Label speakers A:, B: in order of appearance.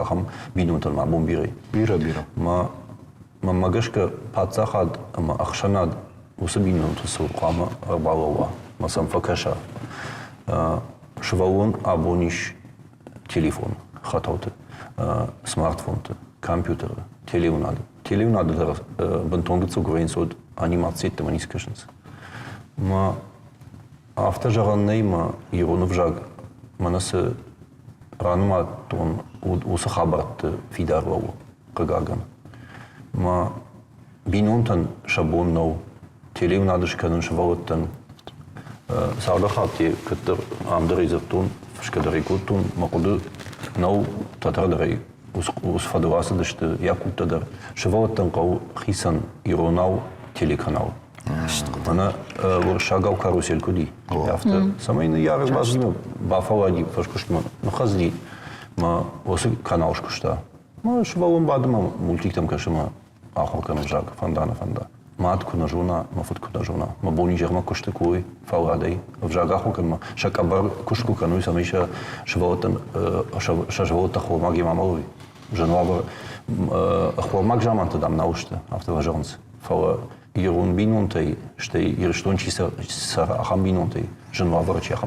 A: Ахӕм бинонтӕн ма бон бирӕ.
B: Бирӕ, бирӕ.
A: Мӕ мӕнмӕ гӕсгӕ паддзахад ӕмӕ ӕхсӕнад уыцы бинонты цур хъуамӕ ӕрбалӕууа ӕмӕ сӕм фӕкӕса. Сывӕллон абон ис телефон, хӕтӕлты, смартфонты, компьютеры, телеуынады. Телеуынады дӕр бынтон гыццыл гуырӕнц уыд, анимаци йеддӕмӕ ницы кӕсынц. Мӕ афтӕ зӕгъӕн нӕй, мӕ ирон ӕвзаг мӕнӕ цы ранымадтон, уыцы хабӕртты фидар лӕууы, хъыгагӕн. Мӕ бинонтӕн сӕ бон нӕу телеуынад скӕнын сывӕллӕттӕн. Цалдӕр хатты кӕддӕр ам дӕр ӕй дзырдтон, фысгӕ дӕр ӕй кодтон, мӕ хъуыды нӕу, тӕтӕр дӕр ӕй уыцы фӕдыл ацыдысты якуттӕ дӕр. Сывӕллӕттӕн хъӕуы хицӕн иронау телеканал. Мӕнӕ уырыссагау карусель куыд и, афтӕ, цӕмӕй ныййарӕг бацыди бафӕллади фӕскуыстмӕ, ныххӕцыди мӕ уыцы канал скуыста. Мӕ сывӕллон бады мӕ мультиктӕм кӕсы мӕ ахуыр кӕны взаг, фӕнда нӕ фӕнда. Мад куы нӕ зона, мӕ фыд куы нӕ зона, мӕ бон изӕрмӕ куысты куы уой, фӕлладӕй ӕвзаг ахуыр кӕнынмӕ, сӕ къӕбӕр куыст куы кӕной, цӕмӕй сӕ сывӕллӕттӕн сӕ сывӕллӕттӕ хормаг ма мӕлой. Зын уавӕр ӕххормаг заманты, дам, нал сты, афтӕ фӕзӕгъынц. Фӕлӕ ирон бинонтӕй, стӕй Ирыстон чи цӕры, ахӕм бинонтӕй зын уавӕры чи ахӕм.